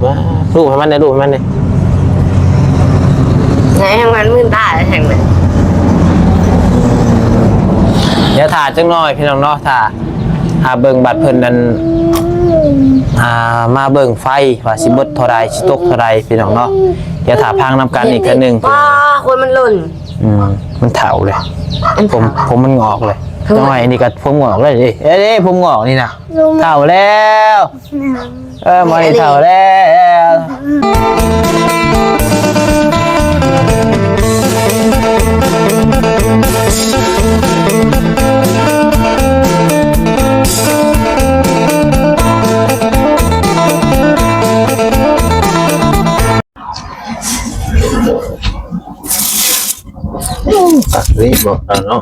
ມາ ລູບໃຫ້ມັນແດ່ ລູບໃຫ້ມັນແດ່ ໃຫ້ມັນມື່ນຕາແຮງເລີຍ. ດຽວຖ້າຈັກໜ່ອຍພີ່ນ້ອງເນາະ ຖ້າ ຖ້າເບິ່ງບັດເພິ່ນນັ້ນ ອ່າ ມາເບິ່ງໄຟວ່າຊິເບິດເທົ່າໃດ ຊິຕົກເທົ່າໃດພີ່ນ້ອງເນາະ. ດຽວຖ້າຟັງນຳກັນອີກເທື່ອໜຶ່ງ. ວ້າ ຄົນມັນຫຼົ່ນ ອືມ ມັນເຖົ້າເລີຍ ມັນເຖົ້າ ຜົມ ຜົມມັນງອກເລີຍ. ຈັກໜ່ອຍອັນນີ້ກໍຜົມງອກເລີຍເດ້ ເດ້ ຜົມງອກນີ້ນະ ເຖົ້າແລ້ວ. ເອີ ໝໍນີ້ເຖົ້າແລ້ວ. ຕັດນີ້ບໍ່ເອົາເນາະ.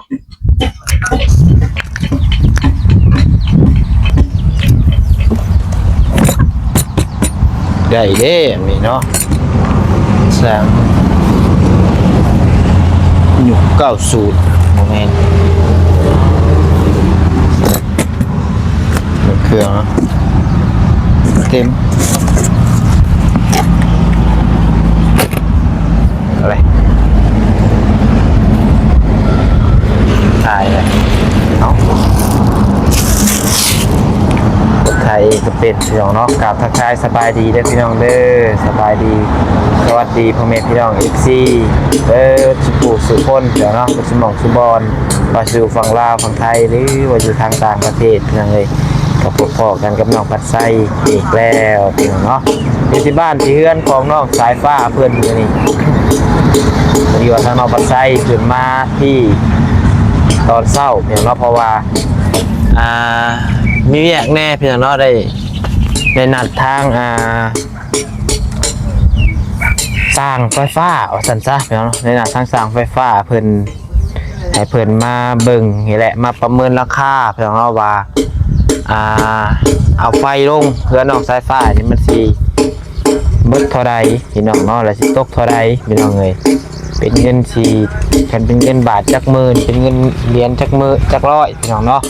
ໄດ້ເດ້ອັນນີ້ເນາະ ສ້າງຍຸກເກົ້າສິບ ບໍ່ແມ່ນ ເຄື່ອງເຕັມ ເອົາເລີຍ ຖ່າຍເລີຍ ເອົາ ຖ່າຍເອງກໍເປັນ ພີ່ນ້ອງເນາະ. ກາບທັກທາຍສະບາຍດີເດີພີ່ນ້ອງເດີ ສະບາຍດີ ສະຫວັດດີພໍ່ແມ່ພີ່ນ້ອງ ເອັຟຊີ ເບິດສູ່ຜູ້ສູ່ຄົນເນາະ ເບິດສູ່ໝ່ອງສູ່ບ່ອນ ວ່າຢູ່ຝັ່ງລາວ ຝັ່ງໄທ ຫຼືວ່າຢູ່ທາງຕ່າງປະເທດພີ່ນ້ອງເອີຍ. ກໍພົບພໍ້ກັນກັບນ້ອງພັດໄຊອີກແລ້ວພີ່ນ້ອງເນາະ ຢູ່ທີ່ບ້ານທີ່ເຮືອນຂອງນ້ອງສາຍຟ້າເພິ່ນມື້ນີ້. ພໍດີວ່າທາງນ້ອງພັດໄຊຂຶ້ນມາທີ່ຕອນເຊົ້າພີ່ນ້ອງເນາະ ເພາະວ່າ ອ່າ ມີວຽກແດ່ພີ່ນ້ອງເນາະ ໄດ້ ໄດ້ນັດທາງ ອ່າ ຊ່າງໄຟຟ້າວ່າຊັ້ນຊະພີ່ນ້ອງເນາະ ໄດ້ນັດທາງຊ່າງໄຟຟ້າເພິ່ນ ໃຫ້ເພິ່ນມາເບິ່ງນີ້ແຫຼະ ມາປະເມີນລາຄາພີ່ນ້ອງເນາະ ວ່າ ອ່າ ເອົາໄຟລົງເຮືອນນ້ອງສາຍຟ້ານີ້ ມັນຊິເບິດເທົ່າໃດພີ່ນ້ອງເນາະ ແລ້ວຊິຕົກເທົ່າໃດພີ່ນ້ອງເອີຍ. ເປັນເງິນຊິ ຄັນເປັນເງິນບາດຈັກໝື່ນ ເປັນເງິນຫຼຽນຈັກໝື່ນ ຈັກຮ້ອຍພີ່ນ້ອງເນາະ.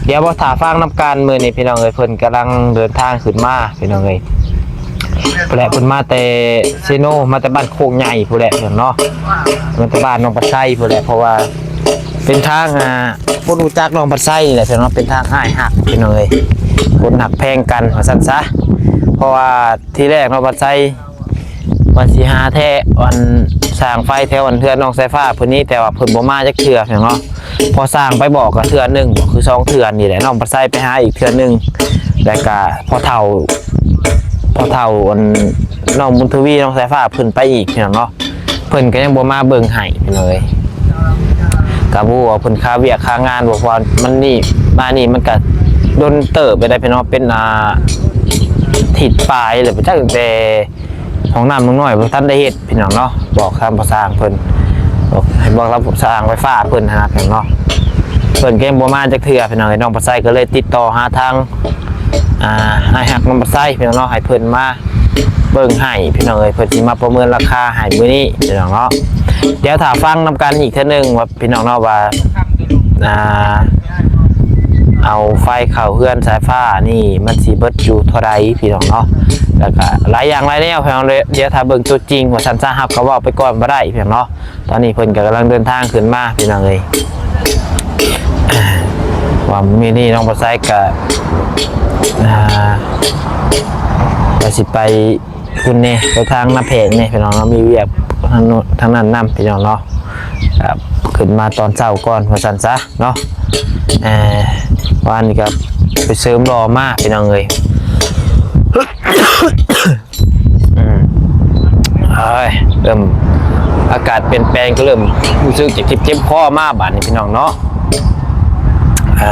ດຽວມາຖ້າຟັງນຳກັນ ມື້ນີ້ພີ່ນ້ອງເອີຍ ເພິ່ນກຳລັງເດີນທາງຂຶ້ນມາພີ່ນ້ອງເອີຍ. ພຸ້ນແຫຼະ ເພິ່ນມາແຕ່ເຊໂນ ມາແຕ່ບ້ານໂຄກໃຫຍ່ພຸ້ນແຫຼະພີ່ນ້ອງເນາະ ມາແຕ່ບ້ານນ້ອງພັດໄຊພຸ້ນແຫຼະ ເພາະວ່າເປັນທາງ ອ່າ ຄົນຮູ້ຈັກນ້ອງພັດໄຊນີ້ແຫຼະພີ່ນ້ອງ ເປັນທາງອ້າຍຮັກພີ່ນ້ອງເອີຍ ຄົນຮັກແພງກັນວ່າຊັ້ນຊະ. ເພາະວ່າທີແລກນ້ອງພັດໄຊວ່າຊິຫາແທ້ ອັນ ຊ່າງໄຟແຖວອັນເຮືອນນ້ອງສາຍຟ້າເພິ່ນນີ້ ແຕ່ວ່າເພິ່ນບໍ່ມາຈັກເທື່ອພີ່ນ້ອງເນາະ. ພໍຊ່າງໄປບອກກໍເທື່ອໜຶ່ງ ຄືສອງເທື່ອນີ້ແຫຼະ ນ້ອງພັດໄຊໄປຫາອີກເທື່ອໜຶ່ງ ແລ້ວກະພໍ່ເຖົ້າ ພໍ່ເຖົ້າອັນ ນ້ອງບຸນທະວີ ນ້ອງສາຍຟ້າເພິ່ນໄປອີກພີ່ນ້ອງເນາະ ເພິ່ນກໍຍັງບໍ່ມາເບິ່ງໃຫ້ພີ່ນ້ອງເອີຍ. ກໍບໍ່ຮູ້ວ່າເພິ່ນຄາວຽກຄາງານບໍ່ ເພາະວ່າມັນນີ້ ມານີ້ມັນກໍດົນເຕີບໄປໄດ້ພີ່ນ້ອງ ເປັນ ອ່າ ທິດປາຍແລ້ວ ຈັກແຕ່ ຫ້ອງນ້ຳນ້ອຍບໍ່ທັນໄດ້ເຮັດພີ່ນ້ອງເນາະ. ບອກທາງພໍ່ຊ່າງເພິ່ນ ບອກ ໃຫ້ບອກທາງຊ່າງໄຟຟ້າເພິ່ນຫັ້ນນະພີ່ນ້ອງເນາະ ເພິ່ນກໍຍັງບໍ່ມາຈັກເທື່ອພີ່ນ້ອງເອີຍ. ນ້ອງພັດໄຊກໍເລີຍຕິດຕໍ່ຫາທາງ ອ່າ ອ້າຍຮັກນ້ອງພັດໄຊພີ່ນ້ອງເນາະ ໃຫ້ເພິ່ນມາເບິ່ງໃຫ້ພີ່ນ້ອງເອີຍ ເພິ່ນຊິມາປະເມີນລາຄາໃຫ້ມື້ນີ້ພີ່ນ້ອງເນາະ. ດຽວຖ້າຟັງນຳກັນອີກເທື່ອໜຶ່ງວ່າ ພີ່ນ້ອງເນາະ ວ່າ ອ່າ ເອົາໄຟເຂົ້າເຮືອນສາຍຟ້ານີ້ ມັນຊິເບິດຢູ່ເທົ່າໃດພີ່ນ້ອງເນາະ ແລ້ວກະຫຼາຍຢ່າງຫຼາຍແນວພີ່ນ້ອງ. ດຽວຖ້າເບິ່ງຕົວຈິງວ່າຊັ້ນຊະ ເຮົາກໍເວົ້າໄປກ່ອນບໍ່ໄດ້ພີ່ນ້ອງເນາະ. ຕອນນີ້ເພິ່ນກໍກຳລັງເດີນທາງຂຶ້ນມາພີ່ນ້ອງເອີຍ ວ່າມື້ນີ້ນ້ອງບັດໄຊກໍ ອ່າ ວ່າຊິໄປ ພຸ້ນແດ່ ໄປທາງນາແພງແດ່ພີ່ນ້ອງເນາະ ມີວຽກທາງໂນ້ນທາງນັ້ນນຳພີ່ນ້ອງເນາະ. ກໍຂຶ້ນມາຕອນເຊົ້າກ່ອນວ່າຊັ້ນຊະເນາະ ເອີ ວານນີ້ກໍໄປເສີມຫຼໍ່ມາພີ່ນ້ອງເອີຍ. ອືມ ເອີຍ ເລີ່ມ ອາກາດປ່ຽນແປງ ກໍເລີ່ມຮູ້ສຶກຈະເຈັບໆຄໍມາບາດນີ້ພີ່ນ້ອງເນາະ. ເອີ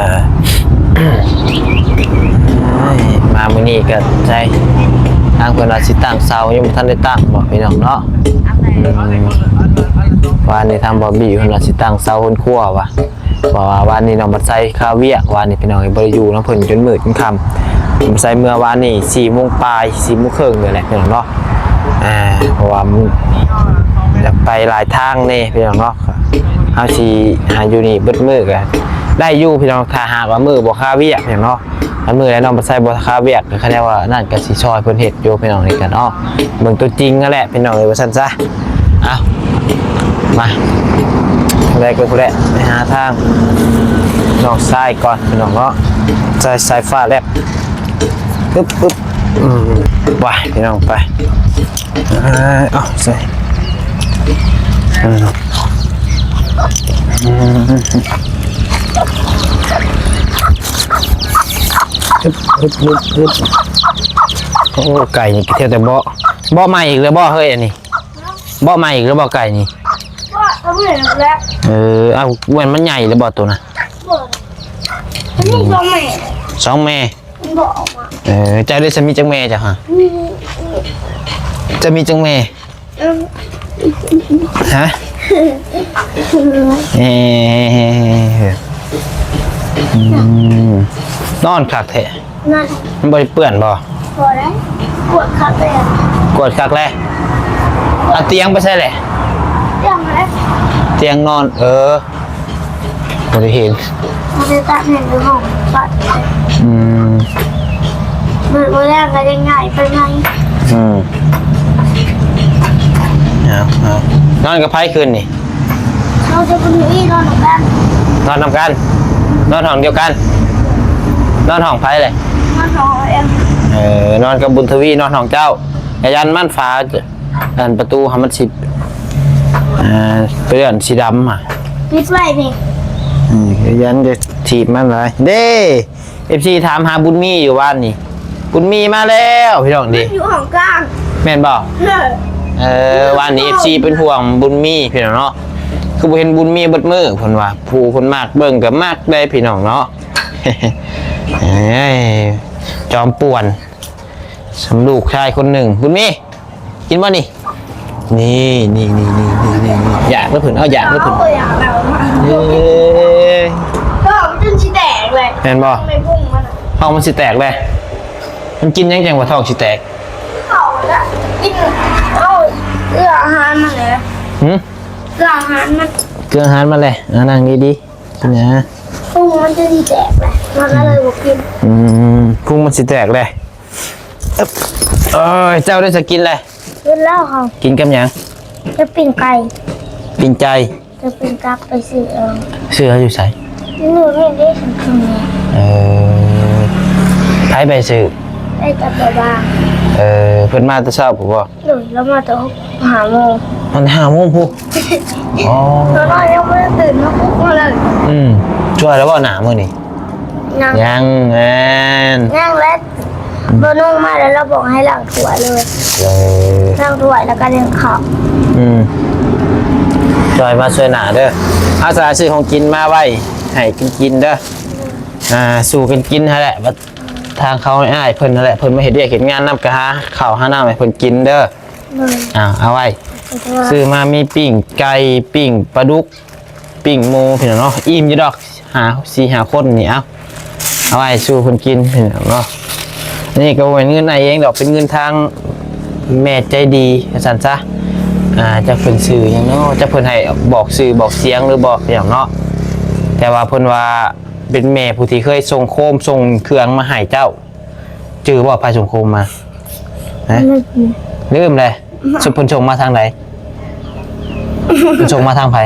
ມາມື້ນີ້ກໍໃສ່ ທາງເພິ່ນວ່າຊິຕັ້ງເສົາ ຍັງບໍ່ທັນໄດ້ຕັ້ງບໍພີ່ນ້ອງເນາະ. ອືມ ວານນີ້ທາງບອບບີ້ເພິ່ນວ່າຊິຕັ້ງເສົາເຮືອນຄົວວ່າ ເພາະວ່າວານນີ້ນ້ອງບັດໄຊຄາວຽກ ວານນີ້ພີ່ນ້ອງເອີຍ ບໍ່ໄດ້ຢູ່ນຳເພິ່ນຈົນມືດຈົນຄ່ຳ. ນ້ອງບັດໄຊເມືອວານນີ້ສີ່ໂມງປາຍ ສີ່ໂມງເຄິ່ງນີ້ແຫຼະພີ່ນ້ອງເນາະ. ອ່າ ເພາະວ່າມັນຢາກໄປຫຼາຍທາງແດ່ພີ່ນ້ອງເນາະ ເຮົາຊິຫາຢູ່ນີ້ເບິດມື້ກໍໄດ້ຢູ່ພີ່ນ້ອງ ຖ້າຫາກວ່າມື້ບໍ່ຄາວຽກພີ່ນ້ອງເນາະ. ຄັນມື້ໃດນ້ອງບັດໄຊບໍ່ຄາວຽກ ກໍຄະແນນວ່ານັ້ນກໍຊິຊ່ອຍເພິ່ນເຮັດຢູ່ພີ່ນ້ອງ ນີ້ກັນເນາະ. ເບິ່ງຕົວຈິງຫັ້ນແຫຼະພີ່ນ້ອງເອີຍ ວ່າຊັ້ນຊະ. ເອົາ ມາ ແລກໄປພຸ້ນແຫຼະ ໄປຫາທາງນ້ອງຊາຍກ່ອນພີ່ນ້ອງເນາະ. ສາຍ ສາຍຟ້າແລັບ ອຶບ ອຶບ ອືມ ໄປພີ່ນ້ອງ ໄປ. ເອົາໃສ່ ອືມ ອືມ ອຶບ ອຶບ ອຶບ ອຶບ. ໂອ້ ໄກ່ນີ້ກິນແທ້ແຕ່ເບາະ ເບາະໃໝ່ອີກແລ້ວບໍ່ເຮີ້ຍ? ອັນນີ້ເບາະໃໝ່ອີກແລ້ວບໍ່ໄກ່ນີ້? ເບາະ ເອີ ເອີ ເອົາ ແມ່ນມັນໃຫຍ່ແລ້ວບໍ່ໂຕນະ? ບໍ່ ອັນນີ້ສອງແມ່ ສອງແມ່. ມັນບໍ່ອອກມາ ເອີ ເຈົ້າໄດ້ສາມີຈັກແມ່ເຈົ້າຫະ? ມີ ເຈົ້າມີຈັກແມ່? ເອີ ຮະ? ເອີ ອືມ ນອນຄັກແທ້ ນັ້ນ ມັນບໍ່ໄດ້ເປື້ອນບໍ່? ບໍ່ໄດ້ ກວດຄັກແລ້ວ ກວດຄັກແລ້ວ. ເອົາຕຽງໄປໃສແຫຼະ? ຕຽງແຫຼະ ຕຽງນອນ ເອີ. ບໍ່ໄດ້ເຫັນ ບໍ່ໄດ້ຕັດເຫັນຢູ່ຫ້ອງຕັດ. ອືມ ມື້ ມື້ແລກກໍຍັງຍ້າຍໄປໃໝ່. ອືມ ເອົາ ເອົາ ນອນກັບໃຜຄືນນີ້? ເຮົາຈະບໍ່ມີນອນນຳກັນ ນອນນຳກັນ ນອນຫ້ອງດຽວກັນ. ນອນຫ້ອງໃຜແຫຼະ? ນອນຫ້ອງເອັມ. ເອີ ນອນກັບບຸນທະວີ ນອນຫ້ອງເຈົ້າ. ອາຈານ ມັນຝາ ອັນປະຕູຫັ້ນມັນຊິ ອ່າ ເປື້ອນສີດຳຫະ ປິດໄວ້ນີ້. ອືມ ຢ້ານຈະຖີບມັນຫຼາຍເດ້. ເອັຟຊີ ຖາມຫາບຸນມີຢູ່ວານນີ້ ບຸນມີມາແລ້ວພີ່ນ້ອງເດ້ ຢູ່ຫ້ອງກາງ ແມ່ນບໍ່? ເອີ ເອີ ວານນີ້ ເອັຟຊີ ເປັນຫ່ວງບຸນມີພີ່ນ້ອງເນາະ ຄືບໍ່ເຫັນບຸນມີເບິດມື້ເພິ່ນວ່າ. ຜູ້ເພິ່ນມັກເບິ່ງກໍມັກໄດ໋ພີ່ນ້ອງເນາະ. ເອີຍ ຈອມປ່ວນ ສ່ຳລູກຊາຍຄົນໜຶ່ງ ບຸນມີ ກິນບໍ່ນີ້? ນີ້ ນີ້ ຢາກແລ້ວເພິ່ນ ເອົາ ຢາກແລ້ວເພິ່ນ ເອົາ ຢາກແລ້ວ ເອີ ທ້ອງຈົນຊິແຕກເລີຍ ແມ່ນບໍ່? ໄປພຸ້ງມັນ ທ້ອງມັນຊິແຕກເລີຍ. ມັນກິນຫຍັງຈັ່ງວ່າທ້ອງຊິແຕກ? ເຂົ້າລະ ກິນ ເອົາ ເກືອອາຫານມັນແຫຼະ. ຫື? ເກືອອາຫານມັນ ເກືອອາຫານມັນແຫຼະ. ອ່າ ນັ່ງດີໆ ກິນຫຍັງ? ພຸ້ງມັນຈົນຊິແຕກເລີຍ ມັນກໍເລີຍບໍ່ກິນ. ອືມ ພຸ້ງມັນຊິແຕກເລີຍ. ເອີຍ ເຈົ້າໄດ້ສະກິນແລ້ວ? ກິນແລ້ວເຮົາ. ກິນກັບຫຍັງ? ກັບປີ້ງໄກ່. ປີ້ງໄກ່? ກັບປີ້ງກັບ ໄປຊື້ເອົາ. ຊື້ເອົາຢູ່ໃສ? ຢູ່ນີ້ເດ້. ເອີ ໃຜໄປຊື້? ໄປກັບບາບາ. ເອີ ເພິ່ນມາແຕ່ເຊົ້າພຸ້ນບໍ່? ໂດຍ ລາວມາແຕ່ຫ້າໂມງ. ມາແຕ່ຫ້າໂມງພຸ້ນ. ອໍ ຕອນນັ້ນຍັງບໍ່ໄດ້ຕື່ນມາປຸກມາເລີຍ. ອືມ ຊ່ວຍແລ້ວບໍ່ໜ້າມື້ນີ້? ຍັງ ຍັງ ແມ່ນ ຍັງແຫຼະ. ອືມ ບໍ່ນຸ່ງມາແລ້ວ ລາວບອກໃຫ້ລ້າງຖ້ວຍເລີຍ. ເອີ ລ້າງຖ້ວຍແລ້ວກໍລ້ຽງເຂົ້າ. ອືມ ຈ່ອຍມາຊ່ວຍໜ້າເດີ. ອາສາຊື້ຂອງກິນມາໄວ້ໃຫ້ກິນກິນເດີ. ອ່າ ສູ່ກັນກິນຫັ້ນແຫຼະ. ທາງເຂົາອ້າຍເພິ່ນຫັ້ນແຫຼະ ເພິ່ນມາເຮັດວຽກເຮັດງານນຳ ກໍຫາເຂົ້າຫານ້ຳໃຫ້ເພິ່ນກິນເດີ. ໂດຍ ເອົາ ເອົາໄວ້ ຊື້ມາມີປີ້ງໄກ່ ປີ້ງປາດຸກ ປີ້ງໝູພີ່ນ້ອງເນາະ. ອີ່ມຢູ່ດອກ ຫ້າ ສີ່ຫ້າຄົນນີ້. ເອົາ ເອົາໄວ້ສູ່ເພິ່ນກິນພີ່ນ້ອງເນາະ. ນີ້ກໍບໍ່ແມ່ນເງິນອ້າຍເອງດອກ ເປັນເງິນທາງແມ່ໃຈດີວ່າຊັ້ນຊະ. ອ່າ ຈັກເພິ່ນຊື່ຫຍັງເນາະ ຈັກເພິ່ນໃຫ້ບອກຊື່ບອກສຽງຫຼືບໍ່ພີ່ນ້ອງເນາະ. ແຕ່ວ່າເພິ່ນວ່າ ເປັນແມ່ຜູ້ທີ່ເຄີຍສົ່ງໂຄມສົ່ງເຄື່ອງມາໃຫ້ເຈົ້າ. ຈື່ບໍ່ ໃຜສົ່ງໂຄມມາ? ຮະ? ລືມ ລືມແລ້ວ. ເພິ່ນສົ່ງມາທາງໃດ? ເພິ່ນສົ່ງມາທາງໃຜ?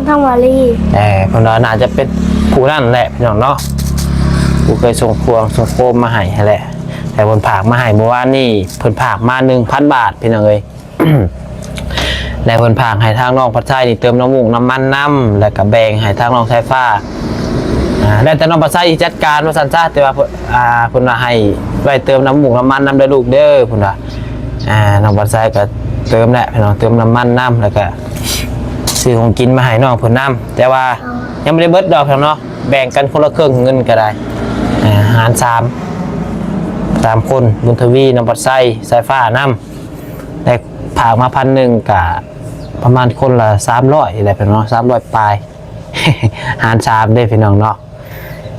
ທາງວາລີ. ເອີ ເພິ່ນວ່າໜ້າຈະເປັນຜູ້ນັ້ນແຫຼະພີ່ນ້ອງເນາະ ຜູ້ເຄີຍສົ່ງພວງສົ່ງໂຄມມາໃຫ້ຫັ້ນແຫຼະ. ແຕ່ເພິ່ນຝາກມາໃຫ້ມື້ວານນີ້ ເພິ່ນຝາກມາໜຶ່ງພັນບາດພີ່ນ້ອງເອີຍ. ແລະ ເພິ່ນຝາກໃຫ້ທາງນ້ອງພັດໄຊນີ້ເຕີມນ້ຳມູກນ້ຳມັນນຳ ແລ້ວກໍແບ່ງໃຫ້ທາງນ້ອງສາຍຟ້າ. ອ່າ ແລ້ວແຕ່ນ້ອງພັດໄຊຊິຈັດການວ່າຊັ້ນຊະ. ແຕ່ວ່າ ອ່າ ເພິ່ນວ່າໃຫ້ໄວ້ເຕີມນ້ຳມູກນ້ຳມັນນຳເດີລູກເດີ ເພິ່ນວ່າ. ອ່າ ນ້ອງພັດໄຊກໍເຕີມແຫຼະພີ່ນ້ອງ ເຕີມນ້ຳມັນນຳ ແລ້ວກໍຊື້ຂອງກິນມາໃຫ້ນ້ອງເພິ່ນນຳ. ແຕ່ວ່າຍັງບໍ່ໄດ້ເບິດດອກພີ່ນ້ອງເນາະ ແບ່ງກັນຄົນລະເຄິ່ງເງິນກໍໄດ້. ອ່າ ຫານສາມ ສາມຄົນ ບຸນທະວີ ນ້ອງພັດໄຊ ສາຍຟ້ານຳ. ໄດ້ຝາກມາພັນໜຶ່ງ ກະປະມານຄົນລະສາມຮ້ອຍນີ້ແຫຼະພີ່ນ້ອງເນາະ ສາມຮ້ອຍປາຍ ຫານສາມເດ້ພີ່ນ້ອງເນາະ.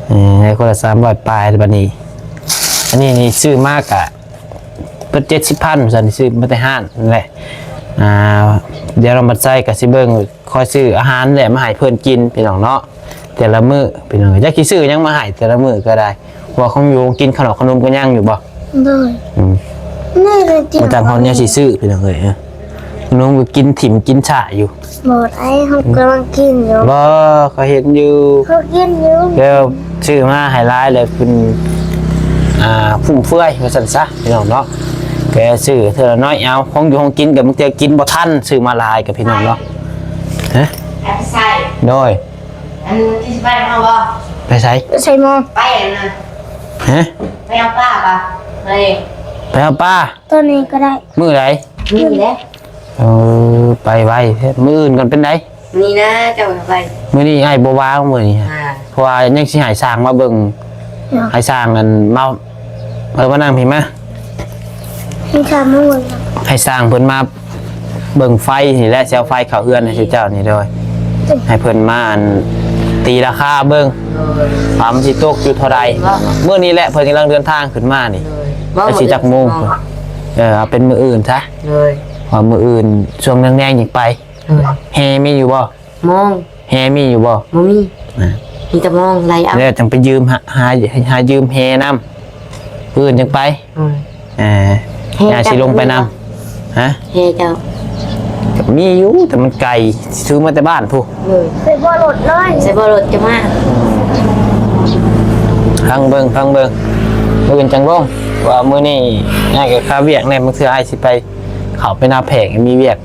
ເອີ ໃຫ້ຄົນລະສາມຮ້ອຍປາຍ. ບັດນີ້ ອັນນີ້ນີ້ຊື້ມາກະເບິດເຈັດສິບພັນ ວ່າຊັ້ນ ຊື້ມາແຕ່ຮ້ານນັ້ນແຫຼະ. ອ່າ ດຽວນ້ອງບັດໄຊກະຊິເບິ່ງ ຄ່ອຍຊື້ອາຫານແຫຼະມາໃຫ້ເພິ່ນກິນພີ່ນ້ອງເນາະ ແຕ່ລະມື້ພີ່ນ້ອງ. ຈັກຊິຊື້ຫຍັງມາໃຫ້ແຕ່ລະມື້ກໍໄດ້. ໂອ້ ບໍ່ ຂອງຢູ່ຂອງກິນ ຂະໜົມຂະໜົມກໍຍັງຢູ່ບໍ່? ໂດຍ ອືມ ນີ້ລະ ບໍ່ຈັກຮອດແນວຊິຊື້ ພີ່ນ້ອງເອີຍ. ເອີ ຂະໜົມກໍກິນຖິ້ມກິນຊະຢູ່. ບໍ່ໄດ້ ເຮົາກຳລັງກິນຢູ່. ບໍ່ ຂ້ອຍເຫັນຢູ່ ເຮົາກິນຢູ່. ແລ້ວຊື້ມາໃຫ້ຫຼາຍ ແລ້ວເພິ່ນ ອ່າ ຟຸມເຟືອຍວ່າຊັ້ນຊະ ພີ່ນ້ອງເນາະ. ແກຊື້ເທື່ອລະໜ້ອຍເອົາ. ຂອງຢູ່ຂອງກິນກໍບາງເທື່ອກິນບໍ່ທັນ ຊື້ມາຫຼາຍກັບພີ່ນ້ອງເນາະ. ຮະ? ໄປໃສ? ໂດຍ ອັນທີ່ຊິໄປນຳເຮົາບໍ່? ໄປໃສ? ໄປໃສໝໍ? ໄປອັນນັ້ນ. ຮະ? ໄປເອົາປາປະ? ໄປ ໄປເອົາປາ ຕອນນີ້ກໍໄດ້. ມື້ໃດ? ມື້ນີ້ແຫຼະ. ເອີ ໄປໄວແທ້. ມື້ອື່ນກ່ອນເປັນໃດ? ມື້ນີ້ນະ ເຈົ້າໄປ. ມື້ນີ້ອ້າຍບໍ່ວ່າງມື້ນີ້. ອ່າ ເພາະວ່າຍັງຊິໃຫ້ຊ່າງມາເບິ່ງ. ເນາະ ໃຫ້ຊ່າງອັນມາ ເອີ ມານັ່ງພີ້ມາ. ໃຫ້ຊ່າງມາເບິ່ງ. ໃຫ້ຊ່າງເພິ່ນມາເບິ່ງໄຟນີ້ແຫຼະ ຊິເອົາໄຟເຂົ້າເຮືອນໃຫ້ເຈົ້ານີ້. ໂດຍ ໃຫ້ເພິ່ນມາອັນຕີລາຄາເບິ່ງ ໂດຍ ວ່າມັນຊິຕົກຢູ່ເທົ່າໃດ. ມື້ນີ້ແຫຼະ ເພິ່ນກຳລັງເດີນທາງຂຶ້ນມານີ້. ໂດຍ ແລ້ວຊິຈັກໂມງ? ເອີ ເອົາເປັນມື້ອື່ນຊະ. ໂດຍ ວ່າມື້ອື່ນຊ່ວງແລງໆຍັງໄປ. ໂດຍ ແຮ່ມີຢູ່ບໍ່? ມອງ ແຮ່ມີຢູ່ບໍ່? ບໍ່ມີ. ອ່າ ມີແຕ່ມອງໄລ່ເອົາ. ແລ້ວຈັ່ງໄປຢືມ ຫາ ຫາ ຫາຢືມແຮ່ນຳ ມື້ອື່ນຈັ່ງໄປ. ອືມ ເອີ ແຮ່ ຍ່າຊິລົງໄປນຳ. ຮະ? ແຮ່ເຈົ້າ ກໍມີຢູ່ ແຕ່ມັນໄກ ຊື້ມາແຕ່ບ້ານພຸ້ນ. ເອີ ໃສ່ເບາະລົດເລີຍ ໃສ່ເບາະລົດຈະມາ. ຟັງເບິ່ງ ຟັງເບິ່ງ ມື້ອື່ນຈັ່ງລົງ. ວ່າມື້ນີ້ອ້າຍກໍຄາວຽກແດ່ ບາງເທື່ອອ້າຍຊິໄປ ເຂົ້າໄປນາແພກ ມີວຽກ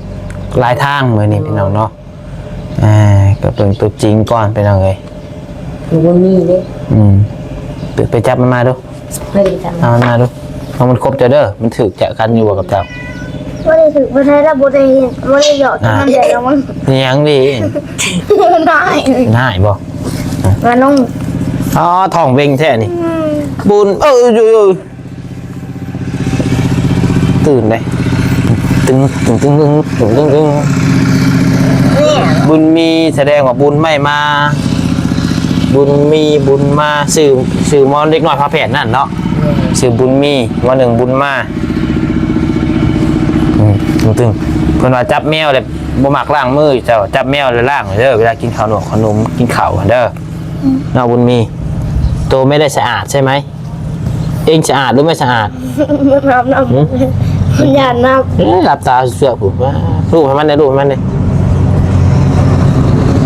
ຫຼາຍທາງມື້ນີ້ ພີ່ນ້ອງເນາະ. ອ່າ ກໍເບິ່ງຕົວຈິງກ່ອນ ພີ່ນ້ອງເອີຍ. ມັນບໍ່ມີເດ້. ອືມ ໄປ ໄປຈັບມັນມາດູ. ເອົາມັນມາດູ. ເອົາມັນຄົບເຈົ້າເດີ. ມັນຖືກຈະກັນຢູ່ບໍ່ກັບເຈົ້າ? ບໍ່ໄດ້ຖືກ ບໍ່ໄດ້ລະ ບໍ່ໄດ້ເຫັນ ບໍ່ໄດ້ຫຍອກກັນນຳໃດລະມັງ. ອີຫຍັງນີ້? ນາຍ ນາຍບໍ່? ມານຸ່ງ. ອໍ ທ້ອງເວັງແທ້ນີ້. ອືມ ບຸນ ເອີ ຢູ່ໆ ຕື່ນເດ້. ຕຶງ ຕຶງ ຕຶງ ຕຶງ ຕຶງ ຕຶງ ຕຶງ. ບຸນມີ ສະແດງວ່າບຸນໄມ້ມາ. ບຸນມີ ບຸນມາ ຊື່ ຊື່ໝໍເດັກນ້ອຍພາແພດນັ້ນເນາະ. ອືມ ຊື່ບຸນມີ ໝໍໜຶ່ງບຸນມາ. ອືມ ຕຶງ ຕຶງ. ເພິ່ນວ່າຈັບແມວແລ້ວບໍ່ມັກລ້າງມື. ເຈົ້າຈັບແມວແລ້ວລ້າງເດີ ເວລາກິນເຂົ້າໜວກເຂົ້າໜົມ ກິນເຂົ້າຫັ້ນເດີ. ອືມ ເນາະ ບຸນມີ. ໂຕໄມ່ໄດ້ສະອາດໃຊ່ໄໝ? ເອງສະອາດຫຼືໄມ່ສະອາດ? ມັນອາບນ້ຳ ຫືມ? ມັນຢ້ານນ້ຳ. ເອີ ຫຼັບຕາເຊື່ອຜູ້ ລູບໃຫ້ມັນແດ່ ລູບໃຫ້ມັນແດ່.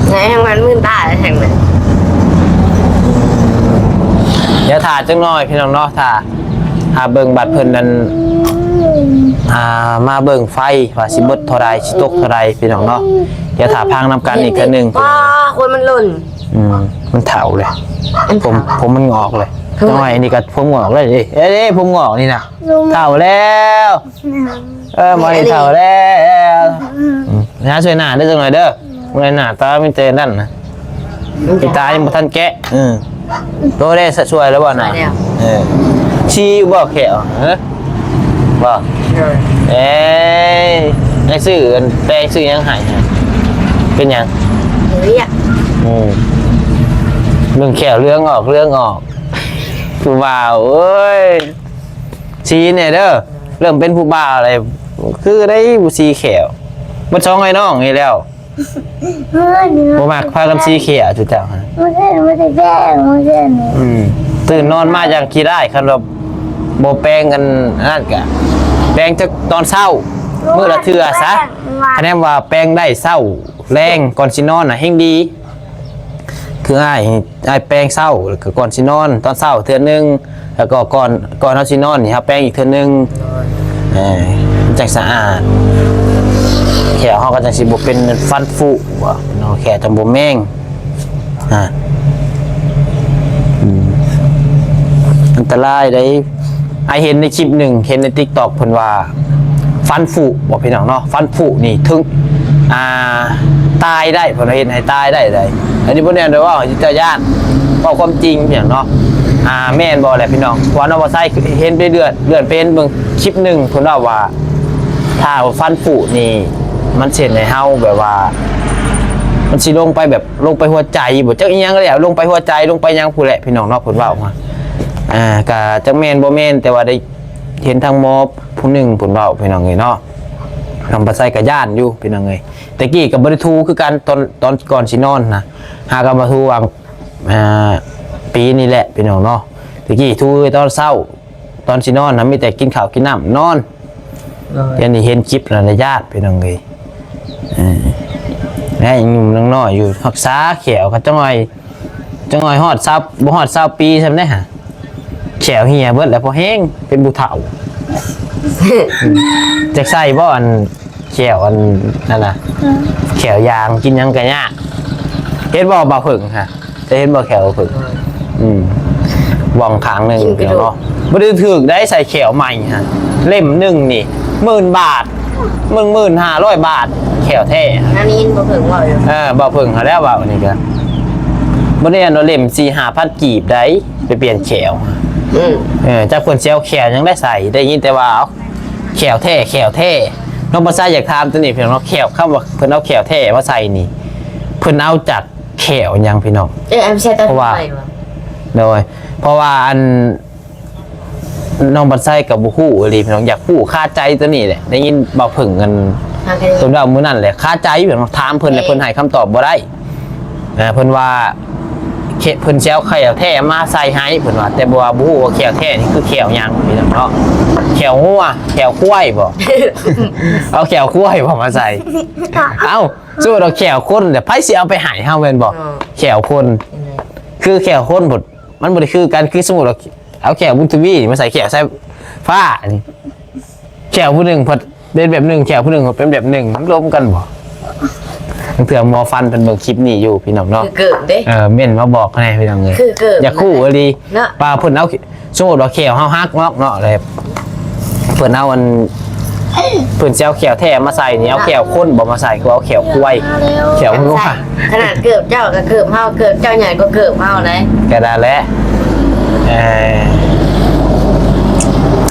ໃຫ້ມັນມື່ນຕາແທ້ແມ່. ດຽວຖ້າຈັກໜ້ອຍພີ່ນ້ອງເນາະ ຖ້າ ຖ້າເບິ່ງບັດເພິ່ນນັ້ນ ອ່າ ມາເບິ່ງໄຟວ່າຊິເບິດເທົ່າໃດ ຊິຕົກເທົ່າໃດ ພີ່ນ້ອງເນາະ. ດຽວຖ້າຟັງນຳກັນອີກເທື່ອໜຶ່ງ. ວ້າ ຄົນມັນຫຼົ່ນ. ອືມ ມັນເຖົ້າເລີຍ. ຜົມ ເຖົ້າ ຜົມມັນງອກເລີຍ. ຈັກໜ້ອຍນີ້ກໍຜົມງອກເລີຍເດ້. ເອີ ເດ້ ຜົມງອກນີ້ນະ ເຖົ້າແລ້ວ. ເອີ ໝໍນີ້ເຖົ້າແລ້ວ. ອືມ ຫາຊ່ວຍໜ້າເດີ ຈັກໜ້ອຍເດີ. ອືມ ເມື່ອຍໜ້າຕາມີແຕ່ນັ້ນນະ. ອືມ ອີຕາຍັງບໍ່ທັນແກະ. ເອີ ໂຕໄດ້ສະຊ່ວຍແລ້ວບໍ່ນະ? ຊ່ວຍແລ້ວ. ເອີ ຊີ້ຢູ່ບໍ່ແຂ້ວ? ຮະ ບໍ່? ເອີ ເອີຍ ໃຫ້ຊື້ອັນແປງຊື້ຫຍັງໃຫ້? ເປັນຫຍັງ? ເຮັດວຽກ. ອືມ ເບິ່ງແຂ້ວເຫຼືອງອອກ ເຫຼືອງອອກ. ຜູ້ບ່າວເອີຍ ຊີ້ແດ່ເດີ. ເລີ່ມເປັນຜູ້ບ່າວແລ້ວ ຄືໄດ້ບໍ່ຊີ້ແຂ້ວ. ເບິດສອງອ້າຍນ້ອງນີ້ແລ້ວ. ບໍ່ມັກພາກັນຊີ້ແຂ້ວຈຸເຈົ້າ. ມື້ຄືນບໍ່ໄດ້ແປງ ມື້ຄືນນີ້. ອືມ ຕື່ນນອນມາຢ່າງຂີ້ຮ້າຍ. ຄັນວ່າບໍ່ແປງອັນນັ້ນກະແປງຈັກຕອນເຊົ້າ ມື້ລະເທື່ອຊະ. ຄັນແມ່ນວ່າແປງໄດ້ເຊົ້າແລງກ່ອນຊິນອນນະແຮ່ງດີ. ຄືອ້າຍ ອ້າຍແປງເຊົ້າ ແລ້ວກໍກ່ອນຊິນອນ ຕອນເຊົ້າເທື່ອໜຶ່ງ ແລ້ວກໍກ່ອນ ກ່ອນເຮົາຊິນອນນີ້ ເຮົາແປງອີກເທື່ອໜຶ່ງ. ໂດຍ ເອີ ມັນຈັ່ງສະອາດ ແຂ້ວເຮົາກໍຈັ່ງຊິບໍ່ເປັນຟັນຜຸເນາະ ແຂ້ວຈັ່ງບໍ່ແມງ. ອ່າ ອືມ ອັນຕະລາຍເດ້. ອ້າຍເຫັນໃນຄລິບໜຶ່ງ ເຫັນໃນຕິກຕັອກເພິ່ນວ່າ ຟັນຜຸບໍ ພີ່ນ້ອງເນາະ ຟັນຜຸນີ້ເຖິງ ອ່າ ຕາຍໄດ້ ເພິ່ນວ່າເຮັດໃຫ້ຕາຍໄດ້ໃດ. ອັນນີ້ບໍ່ແມ່ນໄດ້ເວົ້າໃຫ້ເຈົ້າຢ້ານ ເວົ້າຄວາມຈິງ ພີ່ນ້ອງເນາະ. ອ່າ ແມ່ນບໍ່ແຫຼະພີ່ນ້ອງ ເພາະວ່ານ້ອງບໍ່ໃຊ້ເຫັນໄປເລື່ອນ ເລື່ອນໄປເຫັນເບິ່ງຄລິບໜຶ່ງ ເພິ່ນເວົ້າວ່າ ຖ້າວ່າຟັນຜຸນີ້ ມັນຊິເຮັດໃຫ້ເຮົາແບບວ່າ ມັນຊິລົງໄປແບບ ລົງໄປຫົວໃຈບໍ່ ຈັກອີ່ຫຍັງແຫຼະ ລົງໄປຫົວໃຈ ລົງໄປຫຍັງພຸ້ນແຫຼະ ພີ່ນ້ອງເນາະ ເພິ່ນເວົ້າມາ. ອ່າ ກະຈັກແມ່ນບໍ່ແມ່ນ ແຕ່ວ່າໄດ້ເຫັນທາງໝໍຜູ້ໜຶ່ງເພິ່ນເວົ້າ ພີ່ນ້ອງເອີຍເນາະ. ນ້ອງປາໄຊກະຢ້ານຢູ່ ພີ່ນ້ອງເອີຍ ແຕ່ກີ້ກະບໍ່ໄດ້ຖູຄືກັນ ຕອນ ຕອນກ່ອນຊິນອນນະ ຫາກະມາຖູຫວ່າງ ອ່າ ປີນີ້ແຫຼະ ພີ່ນ້ອງເນາະ. ຕະກີ້ຖູແຕ່ຕອນເຊົ້າ ຕອນຊິນອນນະມີແຕ່ກິນເຂົ້າກິນນ້ຳນອນ. ໂດຍ ດຽວນີ້ເຫັນຄລິບແລ້ວລະຢ້ານ ພີ່ນ້ອງເອີຍ. ເອີ ແລະຍັງໜຸ່ມຍັງນ້ອຍຢູ່ ຮັກສາແຂ້ວກໍຈັກໜ້ອຍ ຈັກໜ້ອຍຮອດຊາວ ບໍ່ຮອດຊາວປີຊ້ຳເດ້ຫະ. ແຂ້ວເຫ່ຍເບິດແລ້ວ ພໍແຮງເປັນຜູ້ເຖົ້າ. ຈັກໃສ່ບໍ່ ອັນ ແຂ້ວອັນນັ້ນນະ ແຂ້ວຢາງ ກິນຫຍັງກະຍາກ. ເຫັນບໍ່ບ່າວເຜິ້ງຫະ ຈະເຫັນບໍ່ແຂ້ວເຜິ້ງ? ອືມ ວ່ອງຂ້າງໜຶ່ງເນາະ. ບໍ່ໄດ້ຖືກໄດ້ໃສ່ແຂ້ວໃໝ່ຫະ ເຫຼັ້ມໜຶ່ງນີ້ໝື່ນບາດ ໜຶ່ງໝື່ນຫ້າຮ້ອຍບາດ ແຂ້ວແທ້. ອັນນີ້ບໍ່ເຜິ້ງເວົ້າຢູ່ ເອີ ບ່າວເຜິ້ງຫັ້ນແຫຼະເວົ້ານີ້ກະ ບໍ່ແມ່ນວ່າເຫຼັ້ມສີ່ຫ້າພັນກີບໃດ ໄປປ່ຽນແຂ້ວ. ອືມ ເອີ ຈັກເພິ່ນຊິເອົາແຂ້ວຫຍັງໄດ້ໃສ່ ໄດ້ຍິນແຕ່ວ່າເອົາ ແຂ້ວແທ້ ແຂ້ວແທ້. ນ້ອງປະຊາຢາກຖາມຕົວນີ້ພີ່ນ້ອງເນາະ ແຂ້ວ ຄຳວ່າເພິ່ນເອົາແຂ້ວແທ້ມາໃສ່ນີ້ ເພິ່ນເອົາຈາກແຂ້ວຫຍັງພີ່ນ້ອງ? ເອີ ເອົາໃສ່ຕອນ ເພາະວ່າ ໃໝ່ບໍ່? ໂດຍ ເພາະວ່າອັນ ນ້ອງບັນໄຊກໍບໍ່ຮູ້ອີ່ຫຼີພີ່ນ້ອງ ຢາກຮູ້ຄາໃຈຕົວນີ້ແຫຼະ. ໄດ້ຍິນບ່າວເຜິ້ງອັນ ຫາກໍ ເພິ່ນເວົ້າມື້ນັ້ນແຫຼະ ຄາໃຈພີ່ນ້ອງ ຖາມເພິ່ນແຫຼະ ເອີ ເພິ່ນໃຫ້ຄຳຕອບບໍ່ໄດ້. ເອີ ເພິ່ນວ່າ ເຂ- ເພິ່ນຊິເອົາແຂ້ວແທ້ມາໃສ່ໃຫ້ ເພິ່ນວ່າ ແຕ່ບໍ່ວ່າ ບໍ່ຮູ້ວ່າແຂ້ວແທ້ນີ້ຄືແຂ້ວຫຍັງພີ່ນ້ອງເນາະ. ແຂ້ວງົວ ແຂ້ວຄວາຍບໍ? ເອົາແຂ້ວຄວາຍບໍມາໃສ່? ເອົ້າ ສົມມຸດວ່າແຂ້ວຄົນ ແລ້ວໃຜຊິເອົາໄປໃຫ້ເຮົາແມ່ນບໍ່? ເອີ ແຂ້ວຄົນ ຈັ່ງໃດ? ຄືແຂ້ວຄົນພຸ້ນ ມັນບໍ່ໄດ້ຄືກັນ. ຄືສົມມຸດວ່າ ເອົາແຂ້ວບຸນທະວີນີ້ມາໃສ່ແຂ້ວສາຍຟ້ານີ້ ແຂ້ວຜູ້ໜຶ່ງເພິ່ນເປັນແບບໜຶ່ງ ແຂ້ວຜູ້ໜຶ່ງເພິ່ນເປັນແບບໜຶ່ງ ມັນລົມກັນບໍ່? ບາງເທື່ອໝໍຟັນເພິ່ນເບິ່ງຄລິບນີ້ຢູ່ພີ່ນ້ອງເນາະ ຄືເກີບເດ້. ເອີ ເມັ້ນມາບອກແດ່ພີ່ນ້ອງເອີຍ ຄືເກີບ ຢາກຮູ້ອີ່ຫຼີເນາະ ວ່າເພິ່ນເອົາ ສົມມຸດວ່າແຂ້ວເຮົາຫັກເນາະ ເນາະ ແລ້ວເພິ່ນເອົາອັນ ເພິ່ນຊິເອົາແຂ້ວແທ້ມາໃສ່ນີ້ ເອົາແຂ້ວຄົນບໍ່ມາໃສ່ ຄືເອົາແຂ້ວຄວາຍ ແຂ້ວງົວ. ຂະໜາດເກີບເຈົ້າກໍເກີບເຮົາ ເກີບເຈົ້າໃຫຍ່ກວ່າເກີບເຮົາໃດ໋. ກໍນັ້ນແຫຼະ ເອີ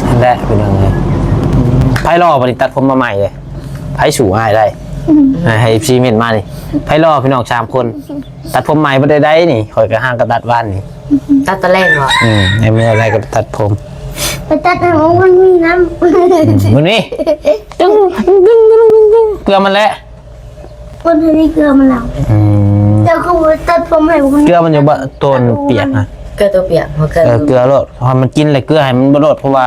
ນັ້ນແຫຼະພີ່ນ້ອງເອີຍ. ໃຜຫຼໍ່ບັດນີ້ຕັດຜົມມາໃໝ່ເດ້ ໃຜສູ້ອ້າຍໄດ້? ໃຫ້ ໃຫ້ເອັຟຊີເມັ້ນມານີ້ ໃຜຫຼໍ່ພີ່ນ້ອງສາມຄົນ? ຕັດຜົມໃໝ່ບໍ່ໄດ້ໃດນີ້ ຂ້ອຍກໍຫາກໍຕັດວານນີ້. ຕັດຕອນແລງເນາະ? ອືມ ໃນມື້ແລກກໍໄປຕັດຜົມ ໄປຕັດໃຫ້ມັນມີນ້ຳ ມື້ນີ້ ເກືອມັນແຫຼະ ຄົນໃຫ້ເກືອມັນແລ້ວ. ອືມ ເຈົ້າຄືບໍ່ຕັດຜົມໃຫ້ມັນ ເກືອມັນຢູ່ບໍ່ ໂຕນປຽກນະ? ເກືອໂຕປຽກ ເອີ ເກືອໂລດ ໃຫ້ມັນກິນແລ້ວເກືອໃຫ້ມັນເບິດໂລດ ເພາະວ່າ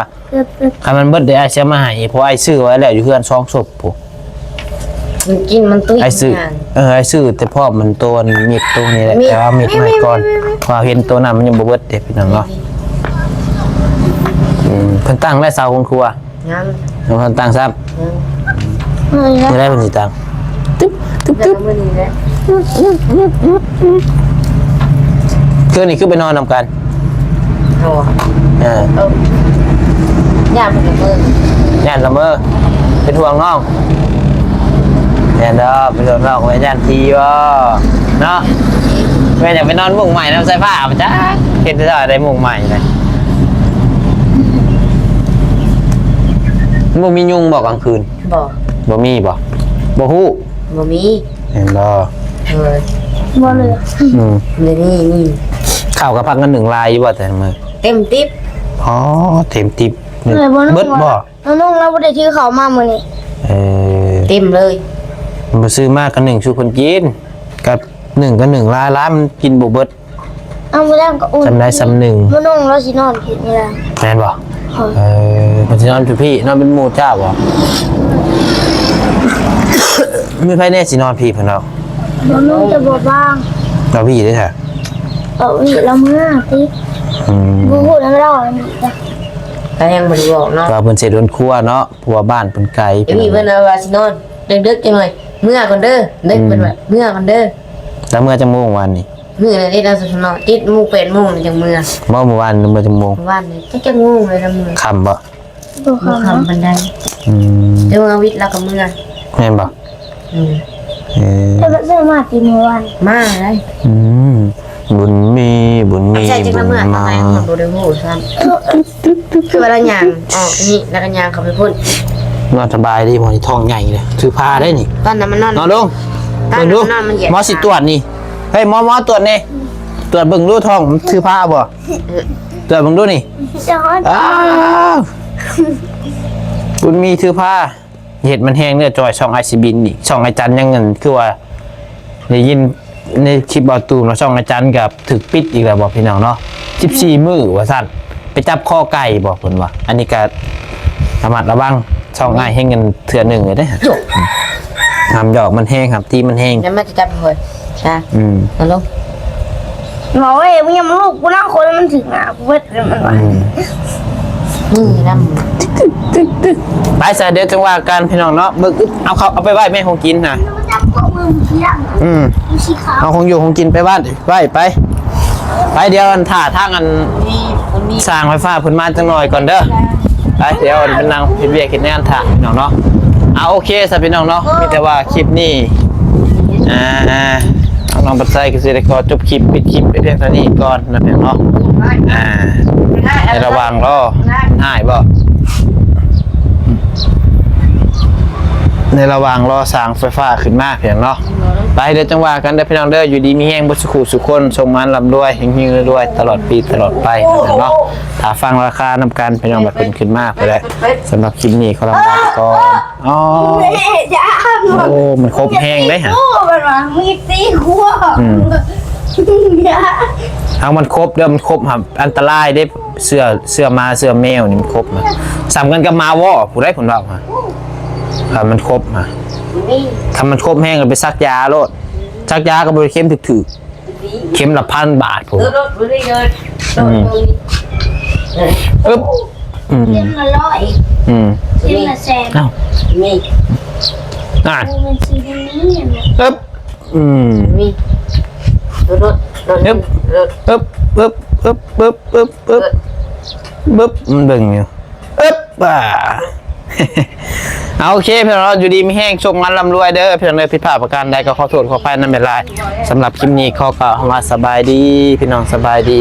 ຄັນມັນເບິດເດ ອ້າຍຊິເອົາມາໃຫ້ ເພາະອ້າຍຊື້ໄວ້ແລ້ວຢູ່ເຮືອນສອງສົບພຸ້ນ. ມັນກິນມັນຕຸ້ຍ ອ້າຍຊື້ ເອີ ອ້າຍຊື້ແຕ່ພ້ອມມັນໂຕອັນມິດໂຕນີ້ແຫຼະ ແຕ່ວ່າມິດໃໝ່ກ່ອນ ເພາະເຫັນໂຕນັ້ນມັນຍັງບໍ່ເບິດເດ້ພີ່ນ້ອງເນາະ. ອືມ ເພິ່ນຕັ້ງແລ້ວເສົາໂຮງຄົວ? ຍັງ ຍັງບໍ່ທັນຕັ້ງຊ້ຳ. ອືມ ມື້ໃດເພິ່ນຊິຕັ້ງ? ຕຶບ ຕຶບ ຕຶບ ມື້ນີ້ແຫຼະ. ຄືນນີ້ຄືໄປນອນນຳກັນ? ໂອ້ ເອີ ຢ້ານເພິ່ນລະເມີ ຢ້ານລະເມີ ເປັນຫ່ວງນ້ອງ. ແມ່ນດອກ ເປັນຫ່ວງນ້ອງ ແມ່ນຢ້ານຜີບໍ່ເນາະ? ແມ່ນຢາກໄປນອນມຸ້ງໃໝ່ນຳສາຍຟ້າບໍ່ຈັກ ເຮັດໄດ້ໄດ້ມຸ້ງໃໝ່ນະ. ບໍ່ມີຍຸງບໍ່ກາງຄືນ? ບໍ່ ບໍ່ມີບໍ່? ບໍ່ຮູ້ ບໍ່ມີ ແມ່ນບໍ່? ເອີ ບໍ່ເລີຍ. ອືມ ບໍ່ມີ ມີ ເຂົ້າກັບພັກກັນໜຶ້ງຫຼາຍຢູ່ບໍ່ແຕ່ລະມື້? ເຕັມຕິບ. ອໍ ເຕັມຕິບ ເບິດບໍ່? ນ້ອງໆ ລາວບໍ່ໄດ້ຖືເຂົ້າມາມື້ນີ້. ເອີ ເຕັມເລີຍ ບໍ່ຊື້ມາກໍໜຶ້ງສູ່ເພິ່ນກິນ ກັບໜຶ້ງກໍໜຶ້ງຫຼາຍໆ ມັນກິນບໍ່ເບິດ. ເອົາ ມື້ແລງກໍອຸ່ນ ສ່ຳໃດສ່ຳໜຶ່ງ ມື້ໜຶ່ງລາວຊິນອນພີ້ມື້ແລງ. ແມ່ນບໍ່? ເອີ ເອີ ເພິ່ນຊິນອນຢູ່ພີ້ ນອນເປັນໝູ່ເຈົ້າບໍ່? ມີໃຜແດ່ຊິນອນພີ້ເພິ່ນເນາະ? ບໍ່ມີແຕ່ບໍ່ບາງ. ລາວວີໄດ້ຊະ? ລາວວີລາວເມືອຕິ. ອືມ ບໍ່ຮູ້ນຳລາວອັນນີ້ກະ ກະຍັງບໍ່ໄດ້ບອກເນາະ ວ່າເພິ່ນຊິເຮັດເຮືອນຄົວເນາະ ເພາະວ່າບ້ານເພິ່ນໄກ. ເອີ ເພິ່ນວ່າຊິນອນເດິກໆ ຈັກໜ້ອຍ ເມືອກ່ອນເດີ ເດີ ອືມ ເພິ່ນວ່າເມືອກ່ອນເດີ. ລາວເມືອຈັກໂມງວານນີ້? ມື້ນັ້ນເດ້ ລາວສະເນາະ ເຈັດໂມງ ແປດໂມງ ລາວຈັ່ງເມືອ. ບໍ່ ມື້ວານເມືອຈັກໂມງ? ມື້ວານນີ້ຈັກ ຈັກໂມງແລ້ວລາວເມືອ. ຄ່ຳບໍ່? ບໍ່ຄ່ຳ ບໍ່ຄ່ຳປານໃດ. ອືມ ແຕ່ວ່າວັນອາທິດລາວກໍເມືອ. ແມ່ນບໍ່? ອືມ ເອີ ແຕ່ວ່າເຈົ້າມາແຕ່ມື້ວານ ມາໄດ໋. ອືມ ບຸນມີ ບຸນມີ ໃຊ່ ຈຶ່ງລະເມືອ ບຸນມາ ທຳໄມບໍ່ໄດ້ຮູ້ຊ້ຳ. ຄືວ່າລາວຍ່າງອອກນີ້ ລາວກໍຍ່າງເຂົ້າໄປພຸ້ນ. ນອນສະບາຍດີ ໝໍນີ້ທ້ອງໃຫຍ່ເລີຍ ຖືພາໄດ້ນີ້. ຕອນນັ້ນມັນນອນ ນອນລົງ ຕອນນັ້ນ ເບິ່ງດູ ມັນນອນ ມັນຢຽບ ໝໍຊິຕວດນີ້. ເຮີ້ຍ ໝໍ ໝໍ ຕວດແດ່ ຕວດເບິ່ງດູທ້ອງ ຖືພາບໍ່? ເອີ ຕວດເບິ່ງດູນີ້. ອ້າວ ບຸນມີຖືພາ. ເຮັດມັນແຮງເດີ ຈ່ອຍ ຊ່ອງອ້າຍຊິບິນນີ້ ຊ່ອງອ້າຍຈັນຍັງ ອັນ ຄືວ່າໄດ້ຍິນ ໃນຄລິບເບົາຕູເນາະ ຊ່ອງອາຈານກໍຖືກປິດອີກແລ້ວບໍພີ່ນ້ອງເນາະ ສິບສີ່ມື້ວ່າຊັ້ນ ໄປຈັບຄໍໄກ່ບໍເພິ່ນວ່າ ອັນນີ້ກໍລະມັດລະວັງ ຊ່ອງອ້າຍເຮັດເງິນເທື່ອໜຶ່ງເລີຍເດ້ ຫ້າມຢອກມັນແຮງ ຫ້າມຕີມັນແຮງ ແລ້ວມັນຈະຈັບເຮົາ ຊະ ອືມ ເອົາລົງ ບອກເວີຍ ມຶງຢ່າມາລູບກູນະ ຄົນມັນຖືກໜ້າກູເບິດ ມັນວ່າ ອືມ ນີ້ນຳ ໄປຊະ ດຽວຈັ່ງວ່າກັນພີ່ນ້ອງເນາະ ເບິ່ງ ອຶບ ເອົາເຂົ້າ ເອົາໄປໄວ້ແມ່ ຂອງກິນນະ ອືມ ເອົາຂອງຢູ່ຂອງກິນໄປບ້ານ ໄວ້ ໄປ ໄປ ດຽວອັນ ຖ້າທາງອັນ ຊ່າງໄຟຟ້າເພິ່ນມາຈັກໜ່ອຍກ່ອນເດີ ໄປ ດຽວອັນ ໄປນັ່ງເຮັດວຽກເຮັດງານຖ້າພີ່ນ້ອງເນາະ ເອົາ ໂອເຄຊະພີ່ນ້ອງເນາະ ມີແຕ່ວ່າຄລິບນີ້ ອ່າ ນ້ອງບັດໄຊກໍຊິໄດ້ຂໍຈົບຄລິບ ປິດຄລິບໄປພຽງເທົ່ານີ້ກ່ອນນະພີ່ນ້ອງເນາະ ອ່າ ໃນລະຫວ່າງລໍ ມັນຫາຍບໍ ໃນລະຫວ່າງລໍຊ່າງໄຟຟ້າຂຶ້ນມາພີ່ນ້ອງເນາະ ໄປ ດຽວຈັ່ງວ່າກັນເດີພີ່ນ້ອງເດີ ຢູ່ດີມີແຮງເບິດສູ່ຄູ່ສູ່ຄົນ ໂຊກໝານລ່ຳລວຍ ເຮັງໆລວຍໆ ຕະຫຼອດປີຕະຫຼອດໄປນະພີ່ນ້ອງເນາະ ຖ້າຟັງລາຄານຳກັນພີ່ນ້ອງ ບັດເພິ່ນຂຶ້ນມາພຸ້ນແຫຼະ ສຳລັບຄລິບນີ້ຂໍລາໄປກ່ອນ ອໍ ໂອ້ ມັນຄົບແຮງເດ້ຫະ ໂອ້ ມັນວ່າມີຕີຫົວ ອືມ ເອົາມັນຄົບເດີ ມັນຄົບຫາອັນຕະລາຍເດ້ ເຊື້ອ ເຊື້ອໝາເຊື້ອແມວນີ້ມັນຄົບຫະ ສ່ຳກັນກັບໝາວໍ ຜູ້ໃດເພິ່ນເວົ້າຫະ ຄັນມັນຄົບຫະ ຄັນມັນຄົບແຮງກໍໄປສັກຢາໂລດ ສັກຢາກໍບໍ່ໄດ້ເຂັມຖືກໆ ເຂັມລະພັນບາດພຸ້ນ ອືມ ອຶບ ອືມ ເຂັມລະຮ້ອຍ ອືມ ເຂັມລະແສນ ເອົ້າ ນີ້ ອ່າ ໂອ້ ມັນຊິບໍ່ມີຫຍັງນະ ອຶບ ອືມ ນີ້ ອຶບ ອຶບ ອຶບ ອຶບ ອຶບ ອຶບ ອຶບ ອຶບ ມັນເບິ່ງຢູ່ ອຶບ ອ່າ ເອົາ ໂອເຄ ພີ່ນ້ອງເນາະ ຢູ່ດີມີແຮງ ໂຊກໝານລ່ຳລວຍເດີ ພີ່ນ້ອງເດີ ຜິດພາດປະການໃດກໍຂໍໂທດຂໍອະໄພນຳຫຼາຍໆ ສຳລັບຄລິບນີ້ຂໍກ່າວຄຳວ່າສະບາຍດີ ພີ່ນ້ອງ ສະບາຍດີ.